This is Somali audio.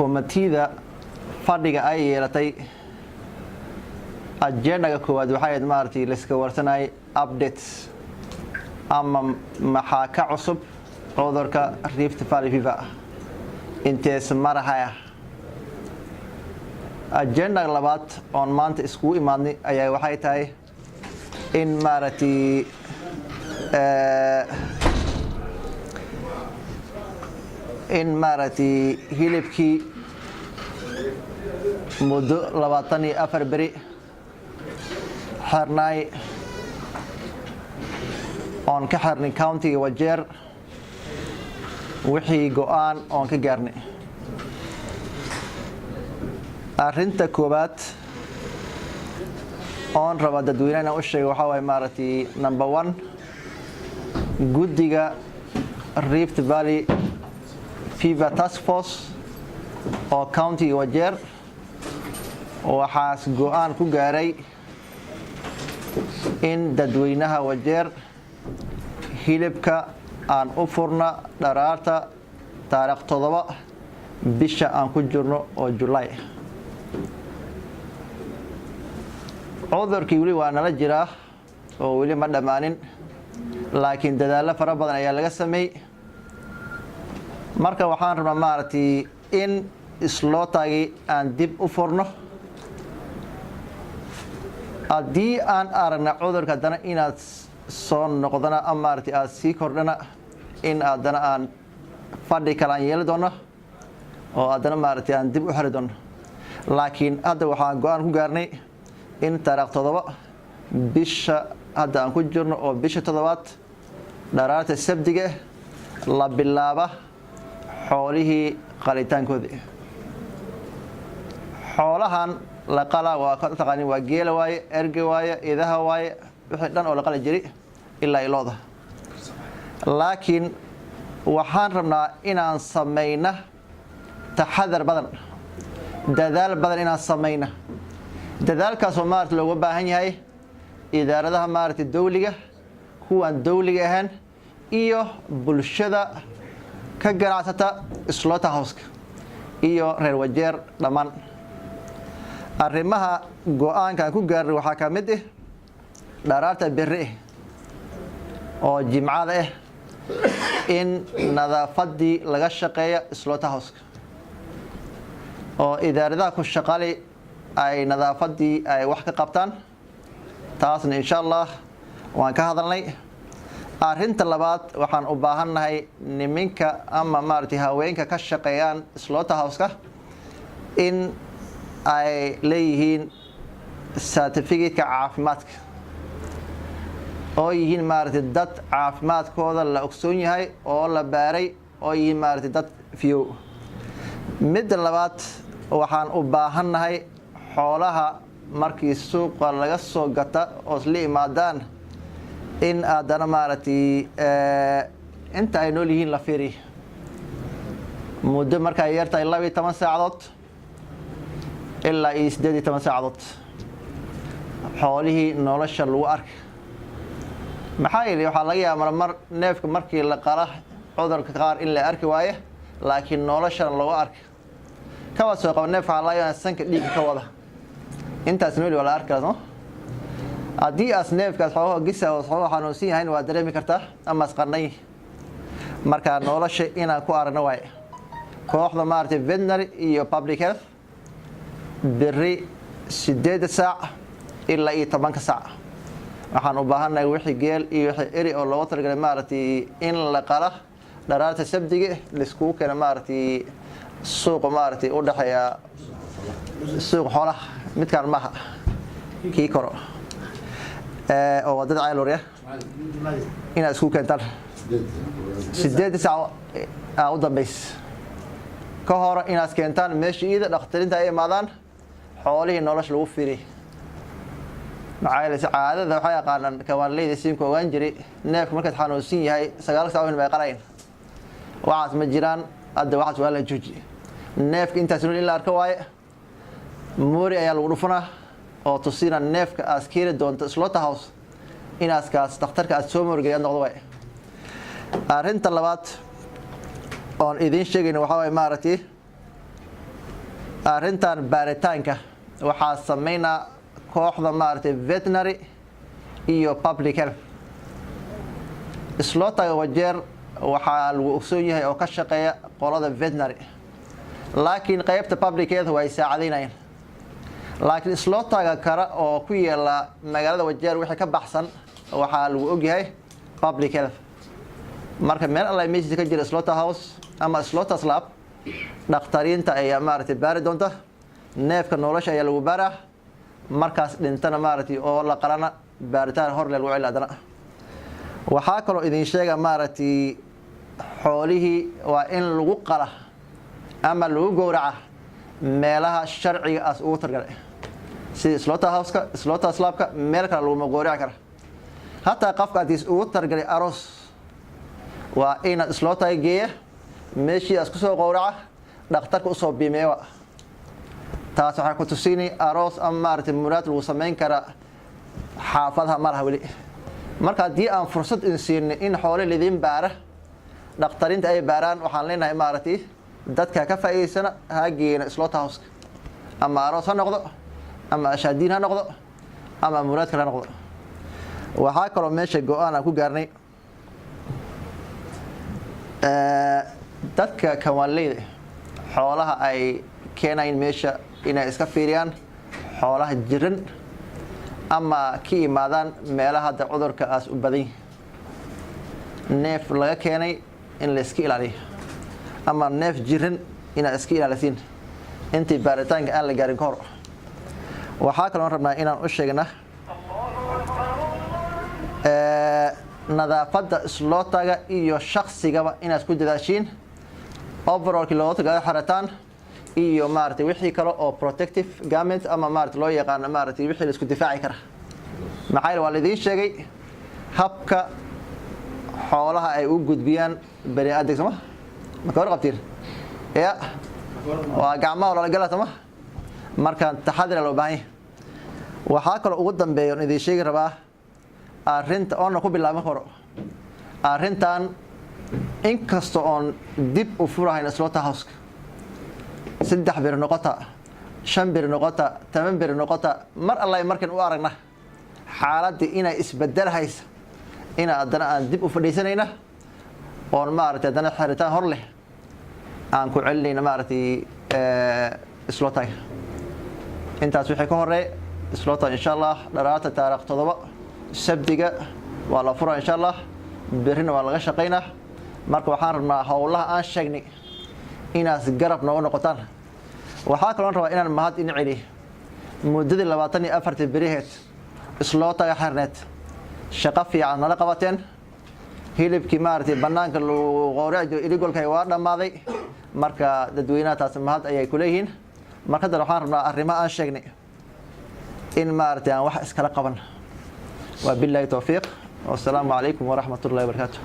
Komitida fadhiga ay yeelatay, ajendaga koowaad waxay ahayd, maaragtay, layska warsanayay updates ama maxaa ka cusub cudurka Rift Valley fever, intees marahaya. Ajendaga labaad oon maanta iskugu imaadnay ayaa waxay tahay in, maaragtay, maaragtay, hilibkii muddo 24 beri xirnaay oon ka xirnay countyga Wajeer, wixii go'aan oon ka gaarnay. Arrinta koowaad oon raba dadweynaha inaan u sheego waxaa waaye, maaragtay, number one, guddiga Rift Valley Fever Task Force oo countyga Wajeer waxaas go'aan ku gaaray in dadweynaha Wajeer hilibka aan u furna dharaarta taariikh 7 bisha aan ku jirno oo Julaay. Cudurkii weli waa nala jiraa oo weli ma dhammaanin, laakiin dadaallo fara badan ayaa laga sameey. Marka waxaan rabnaa, maaragtay, in slaughtergii aan dib u furno. Haddii aan aragna cudurka haddana inaad soo noqdana ama, maaragtay, aada sii kordhana, in haddana aan fadhi kale aan yeeli doono oo haddana, maaragtay, aan dib u xiri doono. Laakiin hadda waxaan go'aan ku gaarnay in taariikh 7 bisha hadda aan ku jirno oo bisha toddobaad, dharaarta sabdiga, la bilaaba xoolihii qalitaankoodii. Xoolahan la qalaa waa ka taqaanin, waa geela waaye, erge waaye, idaha waaye, wixii dhan oo la qali jiri ilaa ilooda. Laakiin waxaan rabnaa inaan samayna taxadar badan, dadaal badan inaan samayna. Dadaalkaasoo, maarata, looga baahan yahay idaaradaha, maaragtay, dawliga, kuwaan dawliga ahaan iyo bulshada ka ganacsata slaughter houseka iyo reer Wajeer dhammaan. Arrimaha go'aankaan ku gaarnay waxaa ka mid ah dharaarta berri ah oo jimcada ah in nadaafadii laga shaqeeya slaughter houseka oo idaaradaha ku shaqali ay nadaafadii ay wax ka qabtaan. Taasna, insha Allah, waan ka hadalnay. Arrinta labaad, waxaan u baahannahay niminka ama, maaragtay, haweenka ka shaqeeyaan slaughter houseka in ay leeyihiin certificateka caafimaadka oo yihiin, maaragtay, dad caafimaadkooda la ogsoon yahay oo la baaray oo yihiin, maaragtay, dad fiyow. Midda labaad, waxaan u baahannahay xoolaha markii suuqa laga soo gata oo isla imaadaan in haddana, maaragtay, inta ay nool yihiin la fiiriyo muddo markay yartahay 12 saacadood ilaa iyo 18 saacadood, xoolihii nolosha lagu arka. Maxaa yeelay, waxaa laga yaaba marmar neefka markii la qala cudurka qaar in la arki waayo, laakiin noloshana lagu arka. Kawa soo qaba neefka waxaa laga yaaba sanka dhiigga ka wada, intaas nooli waa la arki karaa, soo haddii aas neefkaas xoogaha gisa oo xoogaha xanuunsan yahayn waa dareemi kartaa ama asqarnay. Marka nolosha inaan ku aragno waaye. Kooxda, maaragtay, veterinary iyo public health berri 8 saac ilaa iyo 10 saac waxaan u baahannahay wixii geel iyo wixii eri oo loogu talagalay, maaragtay, in la qala dharaarta sabdiga, laiskugu keeno, maaragtay, suuqa, maaragtay, u dhexeeya suuq xoolaha, midkaan maaha, kii koro oo wadada Ceelurya, inaad isku keentaan 8 saac aa u dambays ka hor, inaad keentaan meesha iida dhakhtarinta ay imaadaan, xoolihii nolosha lagu fiiriy. Maxaa yeelay, caadada waxay yaqaanaan kawaanleyda siimka ogaan jiray neefka markaad xanuunsan yahay 9 saac bay qalayn. Waxaas ma jiraan hadda, waxaas waa la jooji. Neefka intaas nool in la arko waaye. Moori ayaa lagu dhufanaa oo tusina neefka aas keeni doonto slaughter house inaaskaas dhakhtarka aad soo moorgeliy aad noqdo waaye. Arrinta labaad oon idiin sheegayna waxaa waaye, maaragtay, Arrintan baaritaanka waxaa sameynaa kooxda, maaragtay, veterinary iyo public health. Slaughter-ga Wajeer waxaa lagu ogsoon yahay oo ka shaqeeya qolada veterinary, laakiin qeybta public health way saacadaynayaan. Laakiin slaughter-ga kale oo ku yaala magaalada Wajeer wixii ka baxsan waxaa lagu ogyahay public health. Marka meel alla meeshiisa ka jira slaughter house ama slaughter slab, dhakhtariinta ayaa, maaragtay, baari doonta neefka. Nolosha ayaa lagu baaraa, markaas dhintana, maaragtay, oo la qalana, baaritaan hor le lagu celi. Haddana waxaa kaloo idin sheega, maaragtay, xoolihii waa in lagu qala ama lagu gowraca meelaha sharciga aas ugu targalay, sida slaughter house-ka, slaughter slab-ka. Meel kale laguma gowraci kara. Hataa qofka adiis ugu targalay aroos, waa inaad slaughter geeya, meeshii aas kusoo gowraca, dhakhtarka usoo biimeewa. Taas waxay ku tusiini aroos ama, maaragtay, muraad lagu samayn kara xaafadaha ma laha weli. Marka haddii aan fursad in siinay in xoole lidin baara, dhakhtariinta ay baaraan, waxaan leenahay, maaragtay, dadka ka faa'iidaysana, ha geena slaughter house-ka, ama aroos ha noqdo, ama ashaadiin ha noqdo, ama muraad kale ha noqdo. Waxaa kaloo meesha go-aan aan ku gaarnay, dadka kawaanleyda xoolaha ay keenayn meesha inay iska fiiriyaan xoolaha jiran ama ka imaadaan meelaha hadda cudurka aas u badan yahay. Neef laga keenay in la iska ilaaliyo ama neef jiran inaad iska ilaalisiin intii baaritaanka aan la gaarin ka hor. Waxaa kaloon rabnaa inaan u sheegna nadaafadda slaughter-ga iyo shaksigaba inaad ku dadaashiin, overall-kii looga tagado xirataan iyo, maaragtay, wixii kale oo protective garment ama, maaragtay, loo yaqaano, maaragtay, wixii la isku difaaci kara. Maxaa yeele waa la idiin sheegay habka xoolaha ay u gudbiyaan bani aadamka, soma ma ka warqabtiin? Ya waa gacmaha lala gala, soma? Marka taxadira loo baahan yahay. Waxaa kaloo ugu dambeeya oon idiin sheegi rabaa arrinta oona ku bilaabin horo arrintan, inkasta oon dib u furahayn slaughter house-ka, 3 beri noqota, 5 beri noqota, 10 beri noqota, mar alla markan u aragna xaaladdii inay isbedelhaysa, ina haddana aan dib u fadhiisanayna oon, maaragtay, haddana xiritaan hor leh aan ku celinayna, maaragtay, slaughter. Intaas wixii ka horeey, slaughter, insha Allah, dharaata taarikh 7 sabdiga waa la furaa, insha Allah. Berrina waa laga shaqaynaa. Marka waxaan rabnaa howlaha aan sheegnay inaas garab nooga noqotaan. Waxaa kaloon rabaa inaan mahad in celiyo muddadii 24-tii beriheed slaughter-ga xirneed. Shaqo fiican nala qabateen. Hilibkii, maaragtay, banaanka lagu qowraci jiro illegal-ka waa dhammaaday. Marka dadweynaha taas mahad ayay kuleeyihiin. Marka haddana waxaan rabnaa arrimaha aan sheegnay in, maaragtay, aan wax iskala qaban. Waa billahi towfiiq, wasalaamu calaykum waraxmat ullahi wabarakaatu.